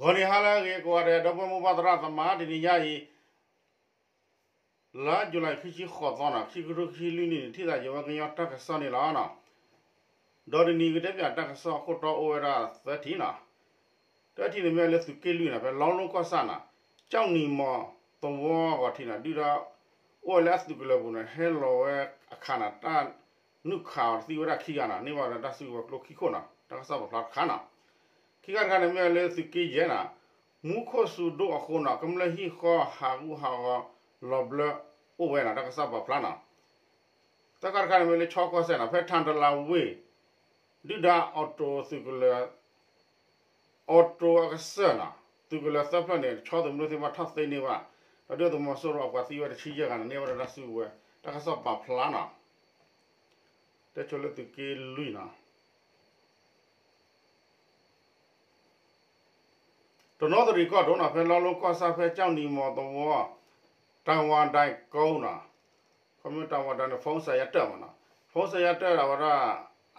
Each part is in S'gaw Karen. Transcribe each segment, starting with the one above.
ဂီၤနံၤဟါလၢအဂ့ၤကိးဂၤဒဲး ဒီပုၢ်ဝဲၢ်မိၢ်ပၢ်သရၣ်သမါ တနံၤညါအံၤ လါယူၤလံ ခံဆံဃိးသီနီၤ ခံကထိခံဆံလွံၢ်နံၣ်န့ၣ် ထံၣ်သးယဝဲကညီတၢ်ကစီၣ်န့ၣ်လီၤ. ဒီးတနံၤကတဲပၠးတၢ်ကစီၣ်ခိၣ်တီအိၣ်ဝဲဒၣ်သၢထံၣ်နီၤ. တၢထံၣ်န့ၣ်မ့ၢ်လၢသုးက့လွံၢ်နီၤ ဖဲလီလိကီၢ်ဆၣ်နီၤ ကၠီၣ်နံၤမီၤသဝီအဂီၤထံးနီၤ ဒုၣ်ဒါအိၣ်ဝဲလၢအသုးကလၢၤပူၤန့ၣ် ဟဲလီၤဝဲအခါနီၤ တၢ်နုာ်ခးအီၤသံဝဲဒၣ်ခံဂၤနီၤ န့ၢ်ဘၣ်ဒီးတၢ်စုကဝဲၤကျိခံခိၣ်နီၤ တၢ်ကစီၣ်ပာ်ဖျါတခါနီၤ. ခံခါတခါန့ၣ်မ့ၢ်လၢသုးက့ယဲၢ်နီၤ မူခိၣ်စူၤဒိၣ်အဃိနီၤ ကမျၢၢ်ဟံၣ်ဃီဟးဂူာ်ဟးဂီၤလီၤဘျၢအိၣ်ဝဲနီၤ တၢ်ကစီၣ်ပာ်ဖျါနီၤ. တၢ်ခါတခါန့ၣ်မ့ၢ်လၢခၠီကီၢ်စဲၣ်နီၤ ဖဲထၣ်တလးဝ့ၢ် ဒုၣ်ဒါအီးတိၤသုးကလၢၤ အီးတိၤအကစၢၢ်နီၤ သုးကလၢၤသၢဖျၢၣ်န့ၣ် ခၠီသုးမုၢ်ဒိၣ်သ့ၣ်တဖၣ်ထီၣ်သ့န့ၢ်ဘၣ် ဒီးဒုၣ်ဒါသုးမီၤစိရိၤအပှၤသံဝဲတဆံယဲၢ်ဂၤန့ၣ် န့ၢ်ဝဲဒၣ်တၢ်စုကဝဲၤ တၢ်ကစီၣ်ပာ်ဖျါနီၤ. တဲဆိလၢသုးက့လွံၢ်နီၤ တနီသရံၣ်ကီၢ်ဒိၣ်နီၤ ဖဲလီလိကီၢ်ဆၣ်ဖဲကၠီၣ်နံၤမီၤသဝီ တၢ်ဝါဒဲကိနီၤ ခီမ့ၢ်တၢ်ဝါဒဲန့ၣ် ဖိစၢ်ယါတၢၢ်မနီၤ ဖိစၢ်ယါတၢၢ်အဝဲဒၣ်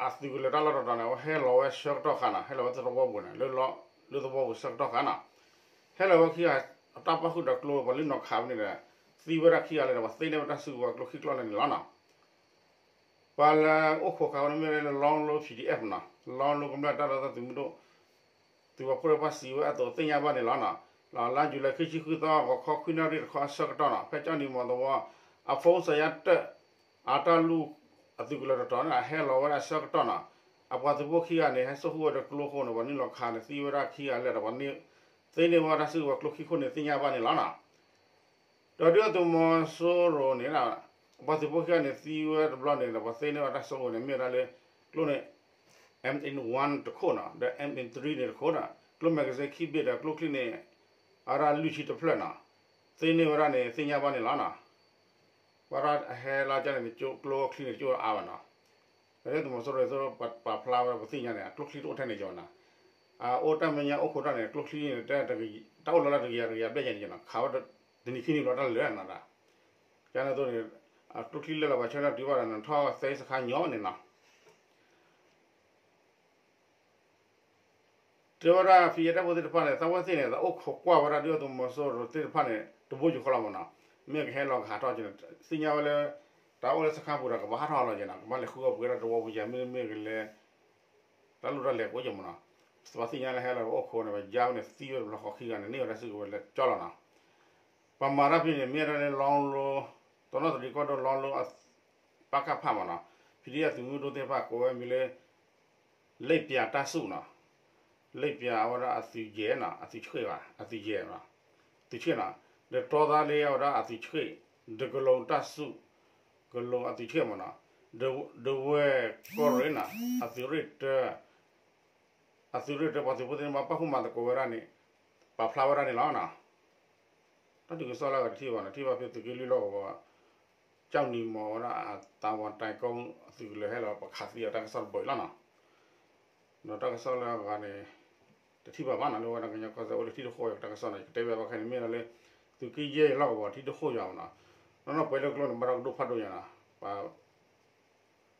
အသုးကလၢၤတၢ်လီၢ်တတီၤန့ၣ် အဝဲဟဲလီၤဝဲဆၢကတီၢ်ခါနီၤ ဟဲလီၤဝဲသဝီပူၤန့ၣ် လၢသဝီပူၤဆၢကတီၢ်ခါနီၤ ဟဲလီၤဝဲခံဂၤ တၢ်ပၣ်ဃုာ်ဒီးကျိ ပှၤလုၢ်နီၤခးဝဲန့ၣ်ဒီး သံဝဲဒၣ်ခံဂၤလၢာ်ဒီး ပှၤသ့န့ၢ်ဝဲတၢ်စုကဝဲၤကျိခံကျိန့ၣ်လီၤနီၤ. ပှၤလၢအိၣ်ခိးခးဝဲန့ၣ်မ့ၢ်လၢ လီလိ ပီၣ်ဒံၣ်အဲၣ်နီၤ လီလိကမျၢၢ်တၢ်ဒီသဒၢသုးမုၢ်ဒိၣ် သုးပာ်ဖှိၣ်တဖၣ်စံးဝဲအသိးသ့ၣ်ညါဘၣ်န့ၣ်လီၤ. လါယူၤလံ ခံဆံဃုသီ ဂီၤခီခွံနၣ်ရံၣ်တခီအဆၢကတီၢ်နီၤ ဖဲကၠီၣ်နံၤမီၤသဝီ အဖိစၢ်ယါတၢၢ် အတၢ်လူၢ်အသုးကလၢၤတတီၤန့ၣ် ဟဲလီၤဝဲဒၣ်ဆၢကတီၢ်နီၤ အပှၤသုးဖိခံဂၤန့ၣ် ဟဲစိာ်ဃုာ်ဝဲဒီးကျိအဃိန့ၣ် ပှၤနုာ်လီၤခးန့ၣ် သံဝဲဒၣ်ခံဂၤလၢာ်ဒီး ပှၤသ့န့ၢ်ဝဲတၢ်စုကဝဲၤကျိခံခိၣ်န့ၣ်သ့ၣ်ညါဘၣ်န့ၣ်လီၤနီၤ. ဒီးဒုၣ်ဒါသုးမီၤစိရိၤန့ၣ် အပှၤသုးဖိခံဂၤန့ၣ် သံဝဲတဘျီန့ၣ်ဒီး ပှၤသ့န့ၢ်ဝဲတၢ်စုကဝဲၤန့ၣ် မ့ၢ်ဝဲဒၣ်လၢ ကျိန့ၣ် M M one တခိၣ်နီၤ ဒီး M M three န့ၣ်တခိၣ်နီၤ ကျိ magazine ခံဘ့ၣ်ဒီးကျိချံန့ၣ် အဝဲဒၣ်လွံၢ်ဆံတဖျၢၣ်နီၤ သ့န့ၢ်ဝဲဒၣ်န့ၣ် သ့ၣ်ညါဘၣ်န့ၣ်လီၤနီၤ. ပှၤတၢ်ဟဲလၢကၠီၣ်န့ၣ် ကျိချံန့ၣ် ကၠိအါဘၣ်နီၤ ဒီးသုးမီၤစိရိၤ ပာ်ဖျါဝဲပသ့ၣ်ညါန့ၣ် အကျိချံတအိၣ်ထဲန့ၣ်ယီၤနီၤ အအိၣ်တၢ်မဲာ်ညါအိၣ်ခိးတၢ်န့ၣ် ကျိချံန့ၣ် တၢ်အိၣ်လီၤလၢတကယၤတကယၤဘျဲၣ်ညါန့ၣ်ယီၤနီၤ ခးဝဲတနံၤခံနံၤဘျီတၢ်လၢာ်နီၤ ကန့ၣ်အသိးန့ၣ် အကျိချံလၢလီၤပှၤဆၢထၢၣ်တုၤဘၣ်ဒီး နထီၣ်သဲစခါညီန့ၣ်နီၤ တဲဝဲဒၣ် ဖံးယဲၢ် တၢ်ဖိသ့ၣ်တဖၣ်န့ၣ် သးဝဲသ့ၣ်န့ၣ် သးအိၣ်ခိးကွၢ်ဝဲဒၣ်ဒုၣ်ဒါသုးမီၤစိရိၤသ့ၣ်တဖၣ်န့ၣ် တဘိယူၢ်ဃီလီၤမးနီၤ မ့ၢ်ကဟဲလီၤကဟးထီၣ်က့ၤန့ၣ် သ့ၣ်ညါဝဲလၢ တၢ်အိၣ်လၢစခါပူၤဒီး ကဘၣ်ဟးထီၣ်လီၤက့ၤနီၤ ကဘၣ်လဲၤဃုအီၣ်ပှဲၤဒၣ်တဝီပူၤယၤ မ့တမ့ၢ်ကလဲၤ တၢ်လိၣ်တၢ်လဲၤကအိၣ်က့ၤမးနီၤ ပှၤသ့ၣ်ညါလၢဟဲလီၤအိၣ်ခိးန့ၣ် ပယါဝဲန့ၣ် သံဝဲတဘျီဃီခံဂၤန့ၣ် န့ၢ်ဝဲဒၣ်စုကဝဲၤလၢကၠီလီၤနီၤ ပမၤတၢ်ဖဲန့ၣ် မ့ၢ်ဝဲဒၣ်လၢ လီလိ တနီသရံၣ်ကီၢ်ဒိၣ် လီလိ ပကဖ မးနီၤ ဖံးဒံၣ်အသုးမုၢ်ဒိၣ်သ့ၣ်တဖၣ်ကိးဝဲမံၤလၢ လ့ၣ်ပၠးတၢ်စူၣ်နီၤ လ့ၣ်ပၠးအဝဲဒၣ်အသုးယဲၢ်နီၤ အသုးဆှ့ဘၣ် အသုးယဲၢ်နီၤ ဒီးတီသးလၢအဝဲဒၣ်အသုးဆှ့ ဒီးကလူးတၢ်စူၣ် ကလူးအသုးဆှ့မးနီၤ ဒီးဝဲၢ်ကီၢ်ရ့ၣ်နီၤ အသုးရ့ၣ်တၢ အသုးရ့ၣ်တၢ ပှၤသုးဖိသ့ၣ်တဖၣ်ပာ်ဖှိၣ်မၤသကိးဝဲဒၣ်န့ၣ် ပာ်ဖျါဝဲဒၣ်န့ၣ်လီၤနီၤ တၢ်ဒုးကစီၣ်လၢအဂၤတထံၣ်ဘၣ်နီၤ ထံၣ်ဘၣ်ဖဲသုးက့လွံၢ်လီၢ်ကဝီၤ ကၠီၣ်နံၤမီၤဝဲဒၣ်အတၢ်ဝါတၢ်ကိအသုးကလၢၤဟဲလီၤပခးသံအတၢ်ကစီၣ်တဘိအံၤလီၤနီၤ ဒီးတၢ်ကစီၣ်လၢအဂၤန့ၣ် တထံၣ်ဘၣ်ဘၣ်နီၤ လၢဝဲဒၣ်ကညီကီၢ်စဲၣ်အိၣ်လၢထံတဃိၣ်ယၤတၢ်ကစီၣ်န့ၣ် ကတဲဘၣ်ဘၣ်ခဲန့ၣ်မ့ၢ်ဒၣ်လၢ သုးက့ယဲၢ်လီၢ်ကဝီၤထံတဃိၣ်ယၤမးနီၤ နီၢ်နီၢ်ပှဲၤလၢကျိန့ၣ် ဘၣ်တၢ်ကဒိၣ်ဖးဒိၣ်ညါနီၤ ပ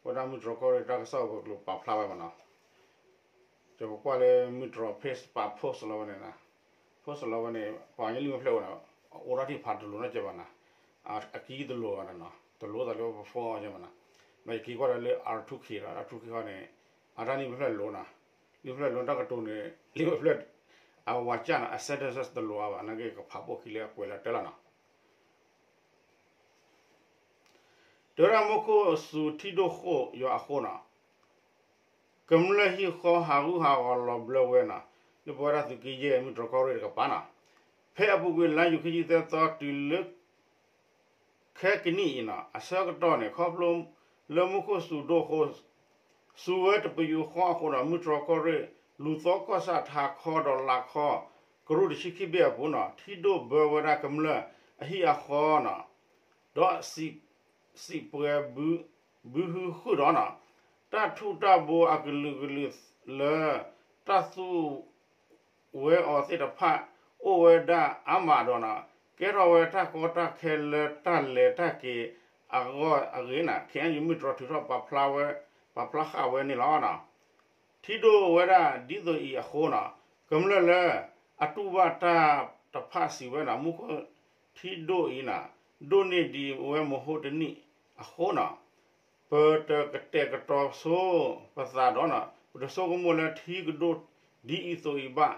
ဝဲဒၣ်မုၢ်တြီၢ်ကီၢ်ရ့ၣ်တၢ်ကစီၣ်ဝဲၤကျိၤပာ်ဖျါဝဲမးနီၤ ယကကွၢ်လၢမုၢ်တြီၢ် page ပာ် post လီၤဝဲန့ၣ်နီၤ post လီၤဝဲန့ၣ် ပှၤကညီလံာ်မ့ၢ်ဖျၢၣ်အိၣ်န့ၣ် အိၣ်ဒီးထံၣ်ဖးတလိၤနီတစဲးဘၣ်နီၤ အကံတလိၤဘၣ်နီၤ တလိၤသးလၢပဖိအီၤယဲမးနီၤ ဒီးယက့ၤကွၢ်ဒီးလၢ R two K ဒီး R two K ခီန့ၣ် အတၢ်လံာ်မ့ၢ်ဖျၢၣ်လိၤနီၤ လံာ်မ့ၢ်ဖျၢၣ်လိၤတၢ်ကတိၤန့ၣ် လံာ်မ့ၢ်ဖျၢၣ် အဝၤကၢ်နီၤ အ sentences တလိၤအါဘၣ် နာ်က့ကဖးပိာ်ခံလၢအကွဲးလၢတၢ်လီၤနီၤ တဲဝဲဒၣ်မူခိၣ်စူၤထံဒိၣ်ဃိၣ်ယွၤအဃိနီၤ ကမျၢၢ်ဟံၣ်ဃီဟးဂူာ်ဟးဂီၤလီၤဘျၢဝဲနီၤ လၢပဝဲဒၣ်သုးက့ယဲၢ်မုၢ်တြီၢ်ကီၢ်ရ့ၣ်တကပၤနီၤ ဖဲအပူၤကွံာ်လါယူၤခံဆံသၢသီတုၤလၢ ခဲကနံၣ်အံၤနီၤ အဆၢကတီၢ်န့ၣ် ခီဖျိလၢမူခိၣ်စူၤဒိၣ်အဃိ စူၤဝဲတပယူာ်ဃီအဃိဒီး မုၢ်တြီၢ်ကီၢ်ရ့ၣ် လူၤသီကီၢ်ဆၣ်ထးခီဒီးလးခီ ကရူၢ်တဆံခံဘ့ၣ်အပူၤနီၤ ထံဒိၣ်ဘၢဝဲဒၣ်ကမျၢၢ်အဟံၣ်အဃီနီၤ ဒီးစံးပှဲၤဘုဟုဃုာ်ဒီးနီၤ တၢ်ထူးတၢ်ဘိအကလုာ်ကလုာ်လၢ တၢ်သူၣ် ဝဲအီၤသ့ၣ်တဖၣ် အိၣ်ဝဲဒၣ်အါမးဒီးနီၤ ကဲထီၣ်ဝဲတၢ်ကီတၢ်ခဲလၢတၢ်လဲၤတၢ်က့ၤအဂီၢ်အဂ့ၢ်နီၤ ခ့ၣ်အဲၣ်ယူၣ် မုၢ်တြီၢ်ထုးထီၣ်ပာ်ဖျါဝဲ ပာ်ဖျါဃာ်ဝဲန့ၣ်လီၤ. ထံဒိၣ်ဝဲဒၣ်ဒ်သိးအံၤအဃိနီၤ ကမျၢၢ်လၢ အတူၢ်ဘၣ်တၢ်တဖၣ်စံးဝဲန့ၣ် မူခိၣ်ထံဒိၣ်အံၤန့ၣ် ဒိၣ်န့ၢ်ဒံးဝဲမဟိတနံၣ်အဃိန့ၣ် ပတကတဲာ်ကတီၤဆိပသးဒီး ပတဆိကမိၣ်လၢထံကဒိၣ်ဒ်အံၤသိးအံၤဘၣ်.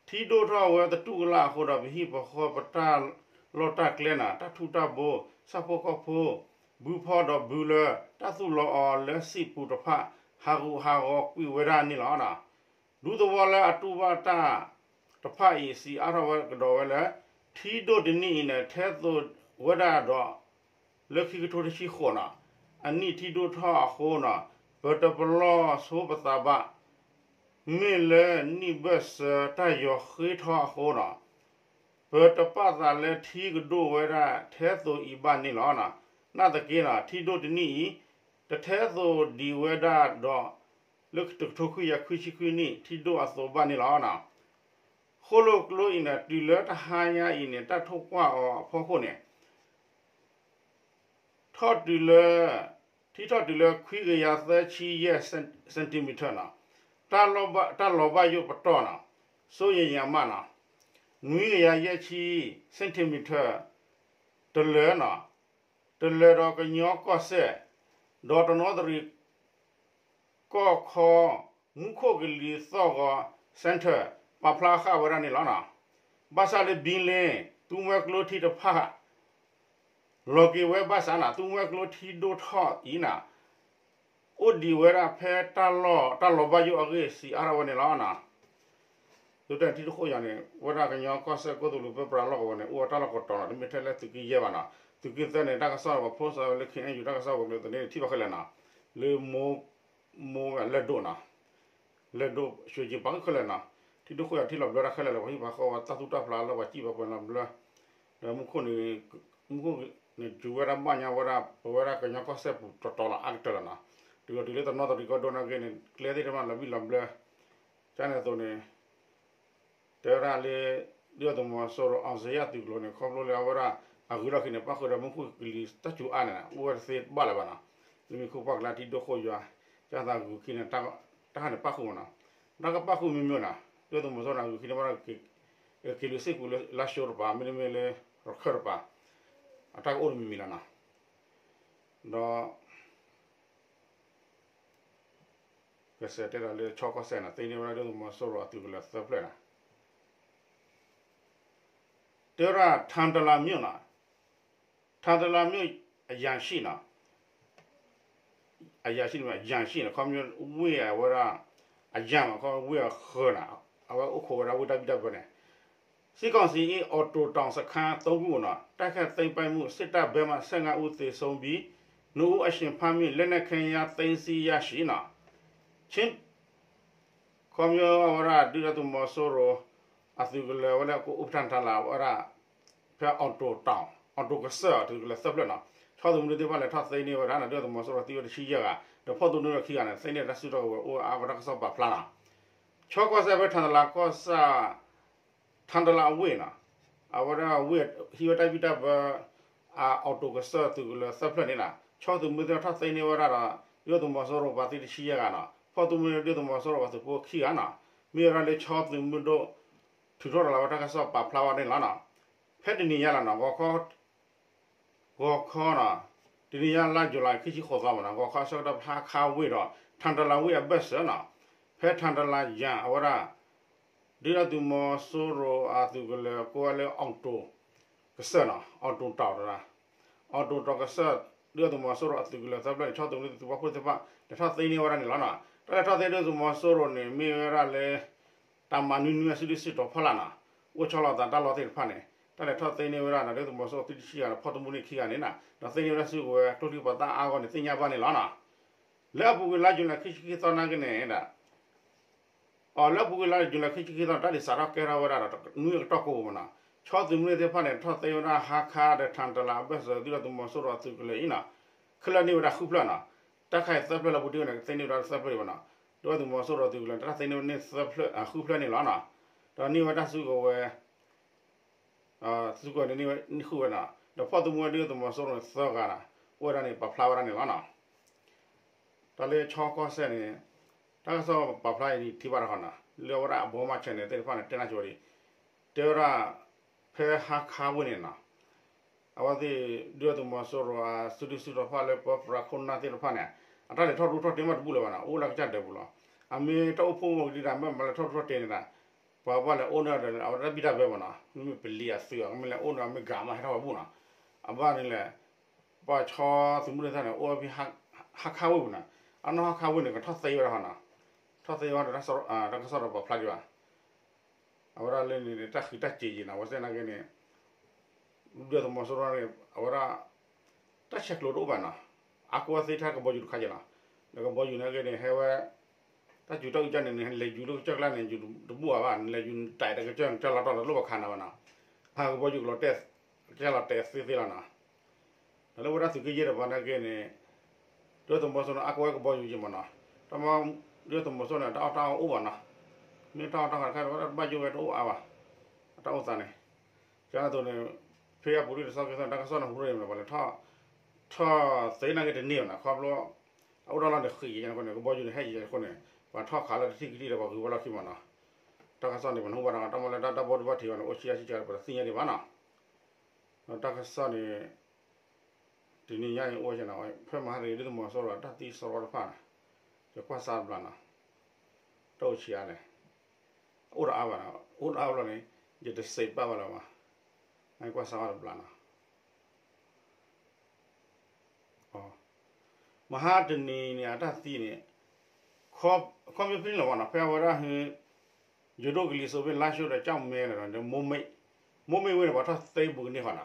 ထံဒိၣ်ထီၣ်ဝဲသတူၢ်ကလာ်အဃိဒီး ပဟံၣ်ပဃီပတၢ်လီၢ်တၢ်ကျဲန့ၣ် တၢ်ထူးတၢ်ဘိ ဆၣ်ဖိကီၢ်ဖိ ဘုဖီဒီးဘုလၢ တၢ်သူၣ်လီၤအီၤလၢစံာ်ပူၤတဖၣ် ဟးဂူာ်ဟးဂီၤကွံာ်ဝဲဒၣ်န့ၣ်လီၤ. ဒူသဝီလၢအတူၢ်ဘၣ်တၢ်တဖၣ်အံၤ စံးအါထီၣ်ဝဲကဒီးဝဲလၢ ထံဒိၣ်တနံၣ်အံၤန့ၣ် ထဲသိးဝဲဒၣ်ဒီး လၢခံကထိတဆံဃိးန့ၣ် အနံၣ်ထံဒိၣ်ထီၣ်အဃိန့ၣ် ပတပလီၢ်ဆိပသးဘၣ်. မ့ၢ်လၢနံၣ်ဘၢၣ်စၢၤတၢ်ယီၤဃ့ထီအဃိန့ၣ် ပတပာ်သးလၢထံကဒိၣ်ဝဲဒၣ်ထဲသိးအံၤဘၣ်န့ၣ်လီၤ. နာ်သက့န့ၣ် ထံဒိၣ်တနံၣ်အံၤ တထဲသိးဒံးဝဲဒၣ်ဒီး လၢတကထိခွံကယၤခွံဆံခွံနံၣ် ထံဒိၣ်အသိးဘၣ်န့ၣ်လီၤ. ဃိၣ်လိၣ်ကျိအံၤန့ၣ် တုၤလၢတဟါညါအံၤန့ၣ် တၢ်ထိၣ်ကွၢ်အီၤအဖီခိၣ်န့ၣ် ထီၣ်တုၤလၢ ထံထီၣ်တုၤလၢခွံကယၤသၢဆံယဲၢ် centimeter န့ၣ် တၢ်လီၤဘၣ်ယိၣ်ပတီၢ်န့ၣ် စိယံၤယံၤအမးန့ၣ် နွံကယၤယဲၢ်ဆံ centimeter တလၢာ်န့ၣ် တလၢာ်ဒီးကညီကီၢ်စဲၣ် ဒီးတနီသရံၣ် ကီၢ်ခီ မူခိၣ်ကလံၤသီၣ်ဂီၤ center ပာ်ဖျါဃာ်ဝဲဒၣ်န့ၣ်လီၤ. ဘၣ်ဆၣ်လၢ ဘံလ့ သူမွဲကျိထံတဖၣ် လီၤက့ၤဝဲဘၣ်ဆၣ်န့ၣ် သူမွဲကျိထံဒိၣ်ထီၣ်အံၤန့ၣ် အိၣ်ဒံးဝဲဒၣ်ဖဲတၢ်လီၢ် တၢ်လီၤဘၣ်ယိၣ်အဂ့ၢ် စံးအါထီၣ်ဝဲန့ၣ်လီၤ. ဒ်တထံတဃိယၤန့ၣ် ဝဲဒၣ်ကညီကီၢ်စဲၣ် ကီၢ်သူလ့ၤပၢပြးလီၢ်ကဝီၤန့ၣ် အိၣ်ဝဲတၢ်လီၢ်ကတီၤန့ၣ် တမ့ၢ်ထဲလၢသုးက့ယဲၢ်ဘၣ်န့ၣ် သုးက့သၢန့ၣ် တၢ်ကစီၣ်ပဖိစၢလၢ ခ့ၣ်အဲၣ်ယူၣ် တၢ်ကစီၣ်ပူၤန့ၣ် သန့ၤန့ၣ် ထံၣ်ဘၣ်ခဲလၢာ်န့ၣ် လၢ မိၢ်ဝဲလၢၢ်ဒိၣ်န့ၣ် လၢၢ်ဒိၣ် ရွှ့ၣ်ကၠ့ၤ ပာ်ဃုာ်ခဲလၢာ်န့ၣ် ထံဒိၣ်ဃိယၤထံလီၤဘျၢတၢ်ခဲလၢာ်လၢ ပှၤဟံၣ်ပှၤဃီဝဲတၢ်သူၣ်တၢ်ဖျးလၢပှၤစံၣ်ပှၤပှဲၤလီၤဘျၢ ဒီးမူခိၣ်န့ၣ် မူခိၣ်န့ၣ် စူၤဝဲဒၣ်ဘၣ်ညါဝဲဒၣ် ပဝဲဒၣ်ကညီကီၢ်စဲၣ်ပူၤတီၤတီၤလီၤအါကတၢၢ်လီၤန့ၣ် တုၤလီၤတုၤလၢတနီသရံၣ်ကီၢ်ဒိၣ်နာ်က့န့ၣ် ကျဲသ့ၣ်တဖၣ်လီၤဘံၣ်လီၤဘျၢ ကန့ၣ်အသိးန့ၣ် တဲဝဲဒၣ်လၢ ဒုၣ်ဒါသုးမီၤစိရိၤ အောင်ဇေယျ သုးကျိၤန့ၣ် ခီဖျိလၢအဝဲဒၣ် အဂုၤထီၣ်ခံန့ၣ် ပၣ်ဃုာ်ဒီးမူခိၣ်ကလံၤတၢ်စူၤအါန့ၣ် အိၣ်ဝဲတသ့ဘၣ်လၢၤဘၣ်န့ၣ် လၢမ့ၢ်ခိၣ်ပှၢ်ကလါထံဒိၣ်ဃိယွၤ ကၢ်သးဂုၤခံန့ၣ် တၢ်ဟးန့ၣ်ပၣ်ဃုာ်မးန့ၣ် တၢ်ကပၣ်ဃုာ်မ့ၢ်မ့ၢ်န့ၣ် ဒုၣ်ဒါသုးမီၤစိရိၤန့ၣ် အဂုၤခံန့ၣ်ဘၣ်ဒီး က့ၤလုးစ့ၢ်ကီးလၢလါၡိတပၤ မ့တမ့ၢ်လၢ ရခၢၣ်တပၤ အတၢ်ကအိၣ်တမံၤမံၤလီၤန့ၣ် ဒီး ကစဲးတဲဒီးလၢဆီကီၢ်စဲၣ်န့ၣ် သ့န့ၢ်ဝဲဒၣ်ဒုၣ်ဒါသုးမီၤစိရိၤအသုးကလၢၤသၢဖျၢၣ်န့ၣ် တဲဝဲဒၣ် ထၣ်တလးမၠိၣ်န့ၣ် ထၣ်တလးမၠိၣ် အယၣ်ၡံၣ်န့ၣ် အယၣ်ၡံၣ်န့ၣ် အယၣ်ၡံၣ်န့ၣ် ခီဖျိဝ့ၢ်အဝဲဒၣ် အယၣ်မး ခီဖျိဝ့ၢ်အဃၢၤန့ၣ် အဝဲအိၣ်ခိးဝဲဒၣ်ဝ့ၢ်တၢ်ဘံၣ်တၢ်ဘၢန့ၣ် စစ်ကောင်စီရဲ့ အောင်တောင်စခန်းသုံးခုကို တိုက်ခိုက်သိမ်းပိုက်မှု စစ်တပ်ဘက်မှ ဆယ့်ငါးဦးသေဆုံးပြီး နှစ်ဦးအရှင်ဖမ်းမိ လက်နက်ခဲယမ်းသိမ်းဆည်းရရှိ န့ၣ် ချင်း ခီဖျိအဝဲဒၣ် ဒုၣ်ဒါသုးမီၤစိရိၤ အသုးကလၢၤဝဲလၢကအိၣ်ဖျဲၣ်ထၣ်တလးဝဲဒၣ် ဖဲ အောင်တောင် အောင်တောင်ကစၢၢ် အသုးကလၢၤသၢဖျၢၣ်န့ၣ် ဆီသုးမုၢ်ဒိၣ်သ့ၣ်တဖၣ်လဲၤထီၣ်သ့န့ၢ်ဝဲဒၣ်န့ၣ် ဒုၣ်ဒါသုးမီၤစိရိၤသံဝဲတဆံယဲၢ်ဂၤ ဒီးဖီၣ်သုးန့ၢ်ဝဲခံဂၤန့ၣ် သ့န့ၢ်တၢ်စုတီၢ်ကဝဲၤအိၣ်အါဝဲတၢ်ကစီၣ်ပာ်ဖျါလီၤ. ဆီကီၢ်စဲၣ်ဖဲ ထၣ်တလးကီၢ်ဆၣ် ထၣ်တလးအဝ့ၢ်န့ၣ် အဝဲဒၣ်ဝ့ၢ်ဟံးဝဲတၢ်ဘံၣ်တၢ်ဘၢ အ အောင်တောင်ကစၢၢ် သုးကလၢၤသၢဖျၢၣ်န့ၣ် ဆီသုးမုၢ်ဒိၣ်ထီၣ်သ့န့ၢ်ဝဲဒၣ်ဒီး ဒုၣ်ဒါသုးမီၤစိရိၤပှၤသံတဆံယဲၢ်ဂၤန့ၣ် ဖီၣ်သုးမုၢ်ဒိၣ် ဒုၣ်ဒါသုးမီၤစိရိၤပှၤသုးဖိခံဂၤန့ၣ် မ့ၢ်ဝဲဒၣ်လၢဆီသုးမုၢ်ဒိၣ် ထုးထီၣ်တလးဝဲတၢ်ကစီၣ်ပာ်ဖျါဝဲန့ၣ်လီၤ. ဖဲတနံၤညါလီၤန့ၣ် ဂီၤခီန့ၣ် တနံၤညါလါယူၤလံ ခံဆံဃိးသီမးန့ၣ် ဂီၤခီဆၢကတီၢ်ဖးခါဝ့ၢ်ဒီး ထၣ်တလးဝ့ၢ်အဘၢၣ်စၢၤန့ၣ် ဖဲထၣ်တလးယၣ်အဝဲဒၣ် ဒုၣ်ဒါသုးမီၤစိရိၤအသုးကလၢၤကိးဝဲလၢ အောင်တောင်ကစၢၢ်န့ၣ် အောင်တောင်တောင် အောင်တောင်တောင်ကစၢၢ် ဒုၣ်ဒါသုးမီၤစိရိၤအသုးကလၢၤသၢဖျၢၣ်န့ၣ် ဆီသုးမုၢ်ဒိၣ်သုးပာ်ဖှိၣ်သ့ၣ်တဖၣ် လဲၤထီၣ်သ့န့ၢ်ဝဲဒၣ်န့ၣ်လီၤန့ၣ်. တၢ်လဲၤထီၣ်သ့ဒုၣ်ဒါသုးမီၤစိရိၤန့ၣ် မ့ၢ်ဝဲဒၣ်လၢ တၢ်မၤနွံနွံအစုဒုၣ်စုတီၤဖီလာ်န့ၣ် အိၣ်ဆီလီၤသးတၢ်လီၢ်သ့ၣ်တဖၣ်န့ၣ် တၢ်လဲၤထီၣ်သ့န့ၢ်ဝဲဒၣ်န့ၣ် ဒုၣ်ဒါသုးမီၤစိရိၤသံတဆံဂၤဒီး ဖီၣ်သုးမုၢ်ဒိၣ်ခံဂၤန့ၣ် ဒီးသ့န့ၢ်ဝဲဒၣ်စုကဝဲၤ ကျိချံပှၤသၣ်အါအါဂီၢ်န့ၣ် သ့ၣ်ညါဘၣ်န့ၣ်လီၤန့ၣ်. လၢအပူၤကွံာ်လါယူၤလံ ခံဆံခံသီနာ်က့န့ၣ် အလၢအပူၤကွံာ်လါယူၤလံ ခံဆံခံသီန့ၣ် တၢ်ဒုးစးထီၣ်ကဲထီၣ်ဝဲဒၣ်ဒီး နွံအကတီၢ်ကိးပူၤမးန့ၣ် ဆီသုးမုၢ်ဒိၣ်သ့ၣ်တဖၣ်န့ၣ် ထီၣ်သ့ဝဲဒၣ်ဟါခါဒီး ထၣ်တလးအဘၢၣ်စၢၤ ဒုၣ်ဒါသုးမီၤစိရိၤအသုးကလၢၤအံၤန့ၣ် ခဲလၢာ်န့ၢ်ဝဲဒၣ်ဃုဖျၢၣ်န့ၣ် တၢ်ခးအံၤသၢဖျၢၣ်လၢပူၤတ့ၢ်န့ၣ် ကသ့န့ၢ်ဝဲဒၣ်သၢဖျၢၣ်အံၤမးန့ၣ် ဒုၣ်ဒါသုးမီၤစိရိၤအသုးကလၢၤန့ၣ် တၢ်သ့န့ၢ်ဝဲန့ၣ်သၢဖျၢၣ် ဃုဖျၢၣ်န့ၣ်လီၤန့ၣ်. ဒီးန့ၢ်ဝဲတၢ်စုကဝဲၤ စုကဝဲၤန့ၣ်န့ၢ်ဝဲန့ၢ်ဃုဝဲန့ၣ် ဒီးဖီၣ်သုးမုၢ်ဒိၣ်ဒုၣ်ဒါသုးမီၤစိရိၤန့ၣ်သၢဂၤန့ၣ် အိၣ်ဝဲဒၣ်န့ၣ် ပာ်ဖျါဝဲဒၣ်န့ၣ်လီၤန့ၣ်. တၢ်လၢဆီကီၢ်စဲၣ်န့ၣ် တၢ်ကစီၣ်ပာ်ဖျါအံၤန့ၣ် ထံၣ်ဘၣ်တခီန့ၣ် လၢအဝဲဒၣ်အဘီမါ channel သ့ၣ်တဖၣ်န့ၣ် တဲနၢ်ကၠိဝဲဒၣ်, တဲဝဲဒၣ် ဖဲဟါခါဝ့ၢ်န့ၣ်နီၤ, အဝဲသ့ၣ် ဒုၣ်ဒါသုးမီၤစိရိၤအစုဒုၣ်စုတီၤတဖၣ်လၢ ပၢပြးခိၣ်နၢ်သ့ၣ်တဖၣ်န့ၣ် အတၢ်လဲၤထီၣ်ရူထီၣ်တ့ၢ်မးတဘူၣ်လၢၤဘၣ်နီၤ, အိၣ်လၢကစၢ်ဒၢးပူၤလီၤ. အမ့ၢ်တၢ်အိၣ်ဖှိၣ်မ့ၢ်ကဒံဒၣ် မ့ၢ်မၤလဲၤထီၣ်ရူထီၣ်တ့ၢ်န့ၣ်ဒၣ်, ပှၤဘၣ်လဲၤအိၣ်န့ၢ်ဒီး အဝဲဒၣ်ဘံၣ်တၢ်ဘၢမးနီၤ, မ့မ့ၢ်ပလံၤအသုးအီၤ ကမ့ၢ်လဲၤအိၣ်န့ၢ်အီၤ မ့ၢ်ဂၤမး ဟဲထီၣ်ဝဲဘူၣ်နီၤ, အဘၣ်န့ၣ်လဲၣ် ပှၤဆီသုးမုၢ်ဒိၣ်သ့ၣ်န့ၣ် အိၣ်ဝဲဖဲ ဟါခါဝ့ၢ်ပူၤနီၤ, အနီၢ်ဟါခါဝ့ၢ်န့ၣ် ကထီၣ်သ့ဝဲဒၣ်ဟီနီၤ, ထီၣ်သ့ဝဲဒီး တၢ်ကစီၣ်ဒီးပာ်ဖျါဒံးဘၣ်, အဝဲဒၣ်လၢန့ၣ် တၢ်ဃံးတၢ်စ့ၤယံၤနီၤ, အဝဲသ့ၣ်နာ်က့န့ၣ် ဒုၣ်ဒါသုးမီၤစိရိၤန့ၣ် အဝဲဒၣ် တၢ်ဆဲးကျိးတအိၣ်ဘၣ်နီၤ, အါကဝီသ့ထါကဘီယူၤတခါက့ၤလီၤ, ဒီးကဘီယူၤနာ်က့န့ၣ် ဟဲဝဲ တၢ်စူၤတၢ်အုၣ်ကၢ်န့ၣ် နလဲၤယူၤလၢကစၢၢ်ကျါန့ၣ် ယူၤတဘူၣ်အါဘၣ်, နလဲၤယူၤနတဲတကစၢၢ် နကစၢၢ်လီၤတီၢ်ဒီးလိၣ်ဘၣ်ခးနၤဘၣ်နီၤ, ကဘီယူၤကလီၤတဲာ်, ကစၢၢ်လီၤတဲာ်သ့သ့လီၤနီၤ. ဒီးလၢဝဲဒၣ်သုးက့ယဲၢ်တပၤနာ်က့န့ၣ် ဒုၣ်ဒါသုးမီၤစိရိၤန့ၣ် အါကဝီကဘီယူၤက့ၤမးနီၤ, တၢ်မၤ ဒုၣ်ဒါသုးမီၤစိရိၤန့ၣ် တၢ်အီၣ်တၢ်အီအိၣ်ဘၣ်နီၤ, မ့ၢ်တၢ်အီၣ်တၢ်အီတခါ တဘၣ်ယိၣ်ဝဲတအိၣ်အါဘၣ်, အတၢ်အိၣ်သးန့ၣ်, ကန့ၣ်အသိးန့ၣ် ဖဲအပူၤဒ်တဆီကဲသိးန့ၣ် တၢ်ကစီၣ်န့ၣ် ဟူရ့ၣ်မး ပှၤလဲၤထီၣ် ထီၣ်သ့နာ်က့တန့ၢ်ဘၣ်နီၤ, ခီဖျိ အအိၣ်တၢ်လီၢ်န့ၣ်ဃံးက့ၤအဃိန့ၣ် ကဘီယူၤန့ၣ် ဟဲက့ၤအဃိန့ၣ် ပှၤထီၣ်ခးလၢတထံၣ်ကထံၣ်ဒီး ပှၤဂုၤဝဲလီၢ်ခံမးနီၤ, တၢ်ကစီၣ်န့ၣ် ပနၢ်ဟူဘၣ်ဒီး တၢ်မၤလၢတၢ်ဘီၣ်ဒိဘၣ်ထံးဘၣ်န့ၣ် အိၣ်ဆံးအါဆံးကဲး ပတသ့ၣ်ညါဒံးဘၣ်နီၤ, ဒီးတၢ်ကစီၣ်န့ၣ် တနံၤညါအံၤအိၣ်ဝဲနီၤ, ဖဲမဟါတနံၤ ဒုၣ်ဒါသုးမီၤစိရိၤ တၢ်သံစရီတဖၣ်န့ၣ် ယကွၢ်စးတဘျီနီၤ, တၢ်အိၣ်ဆံးအါလဲၣ်, အိၣ်တအါဘၣ်နီၤ, အိၣ်တအါဘၣ်လီၤန့ၣ် ယတစံးဘၣ်ဘၣ်လၢၤဘၣ်, နကွၢ်စးဝဲတဘျီနီၤ. မဟါတနံၤန့ၣ် အတၢ်သံန့ၣ် ခီဖျိဖဲန့ၣ်လီၤမးနီၤ, ဖဲအဝဲဒၣ်ဟ ယိၤဒိၣ်ကလံၤစိးဖဲလါၡိဒီးကၠီၣ်မဲဒီး မိၢ်မ့ၣ်, မိၢ်မ့ၣ်ဝ့ၢ်န့ၣ် ပှၤထီၣ်သ့ဘူးကန့ၢ်ဃီနီၤ,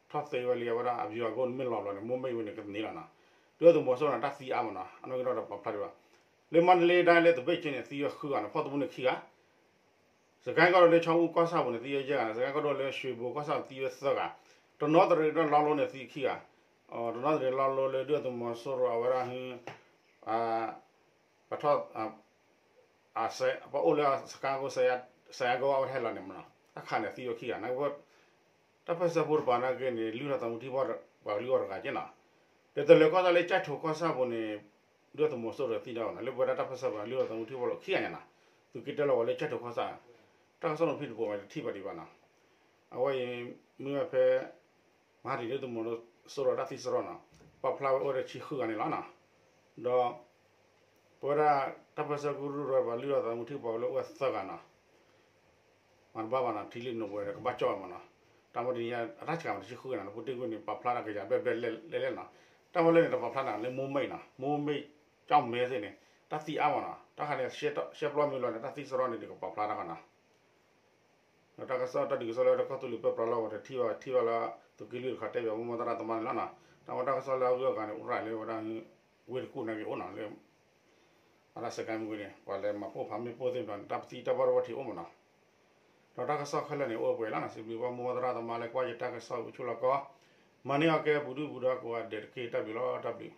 ထီၣ်သ့ဝဲလံအဝဲဒၣ်အပယီၤအဂီၢ်န့ၣ် မ့ၢ်လီၤဘျီန့ၣ် မိၢ်မ့ၣ်ဝ့ၢ်န့ၣ် ကန့ၢ်လီၤနီၤ, ဒုၣ်ဒါသုးမီၤစိရိၤန့ၣ် တၢ်သံအါမးနီၤ, အနီၢ်ကီၢ်ဒီးပာ်ဖျါဒံးဘၣ်, လၢမါတလ့ဒၣ်လၢသဘ့ၣ်ဆ့န့ၣ် သံဝဲဃုဂၤနီၤ, ဖီၣ်တဘူၣ်န့ၣ်ခံဂၤ စကဲကီၢ်ဒိၣ်လၢဆီအူကီၢ်ဆၣ်ပူၤန့ၣ် သံဝဲယဲၢ်ဂၤ, စကဲကီၢ်ဒိၣ်လၢရွှေဘိုကီၢ်ဆၣ်ပူၤသံဝဲသၢဂၤ, တနီသရံၣ်ဒီးလီလိန့ၣ်သံခံဂၤ, တနီသရံၣ်လီလိလၢဒုၣ်ဒါသုးမီၤစိရိၤအဝဲဒၣ်ဟ ပထီၣ် ပအိၣ်လၢစကဲကီၢ် စဲးယါကီၢ်အဝဲဟဲလီၤန့ၣ်မနီၤ, တၢ်ခးန့ၣ်သံဝဲခံဂၤန့ၣ်, တၢ်ပၢၢ်ဆၢဖိတပၤနာ်က့န့ၣ် လုၢ်ထီၣ်သးမူထံကီၢ်ပှၤကလုာ်အဂီၢ်တဂၤက့နီၤ, ဒီးတလၢၤကီၢ်ဆၣ်လၢကၠဲၣ်ထိးကီၢ်ဆၣ်ပူၤန့ၣ် ဒုၣ်ဒါသုးမီၤစိရိၤသံဒၣ်နီၤ, လၢပဝဲဒၣ်တၢ်ပၢၢ်ဆၢပှၤလုၢ်ထီၣ်သးမူထံကီၢ်ပှၤလီၢ်ခံဂၤညါနီၤ, သုးက့တၢၢ်လီၤဝဲလၢကၠဲၣ်ထိးကီၢ်ဆၣ်, တၢ်ကစီၣ်န့ၣ်ဖံးတပိာ်ဝဲတထံၣ်ဘၣ်ဒံးဘၣ်နီၤ, အဝဲအံၤ မ့ၢ်ဝဲဖဲ မဟါတနံၤဒုၣ်ဒါသုးမီၤစိရိၤတၢ်သံစရီနီၤ, ပာ်ဖျါဝဲအိၣ်ဒီးဆံဃုဂၤန့ၣ်လီၤနီၤ, ဒီး ပဝဲဒၣ်တၢ်ပၢၢ်ဆၢကရူၢ်ဒီးပှၤလုၢ်ထီၣ်သးမူထံကီၢ်ပှၤကလုာ်အိၣ်ဝဲသၢဂၤနီၤ မၤတဘၣ်ဘၣ်နီၤ, ထံလုၢ်နိးဝဲဒီးကဘၣ်ကၠီၣ်ဝဲမနီၤ, တၢ်မ့ၢ်တနံၤညါအတၢ်ဆှးမးတဆံဃုဂၤနီၤ, လၢပူၤတ့ၢ်ကွံာ်န့ၣ် ပာ်ဖျါတၢ်ကယၤဘျဲၣ်ဘျဲၣ်လဲၣ်လဲၣ်နီၤ, တၢ်ဝဲလၢန့ၣ် တပာ်ဖျါနီၤ, လၢမိၢ်မ့ၣ်နီၤ, မိၢ်မ့ၣ်ကၠီၣ်မဲသ့ၣ်န့ၣ် တၢ်သံအါမးနီၤ, တၢ်ခါန့ၣ် ရှဲပျီမ့ၢ်လီၤန့ၣ် တၢ်သံစရီန့ၣ် ဒုးကပာ်ဖျါတၢ်ဃီနီၤ ဒီးတၢ်ကစီၣ်တၢ်ဒုးကစီၣ်လၢတၢ်ကီၢ်သူလ့ၤပၢပြးလီၢ်ဝဲတထံၣ်ဘၣ် ထံၣ်ဘၣ်လၢသုးက့လွံၢ်တခီတဲဘၣ် မိၢ်မၢသရၣ်သမါန့ၣ်လီၤနီၤ, တၢ်ဝဲတၢ်ကစီၣ်လၢအဂုၤအဂၤန့ၣ် အိၣ်ရၤလၢဝဲဒၣ် ဝ့ၢ်တကူၣ်နာ်က့အိၣ်နီၤ, လၢ အတၢ်စကဲမုၢ်ဝ့ၢ်န့ၣ် ပှၤလဲၤမၤပိၢ်ဖးမ့ၢ်ပိၢ်သ့ၣ်တဖၣ်န့ၣ် တၢ်ပသံတၢ်ဘၣ်ဒိဘၣ်ထံးအိၣ်မးနီၤ, ဒီးတၢ်ကစီၣ်ခဲလၢာ်န့ၣ် အိၣ်ပှဲၤလီၤနီၤ, စံးဘျုးဘၣ်မိၢ်မၢသရၣ်သမါလၢကွၢ်ယတၢ်ကစီၣ်အိၣ်ဆူၣ်လီၤကီး, မၤန့ၢ်အီၤကဲပူၤဒုၣ်ပူၤဒါကိးဂၤဒဲးတက့ၢ်, တၢ်ဘျုးလီၤ, တၢ်ဘျုး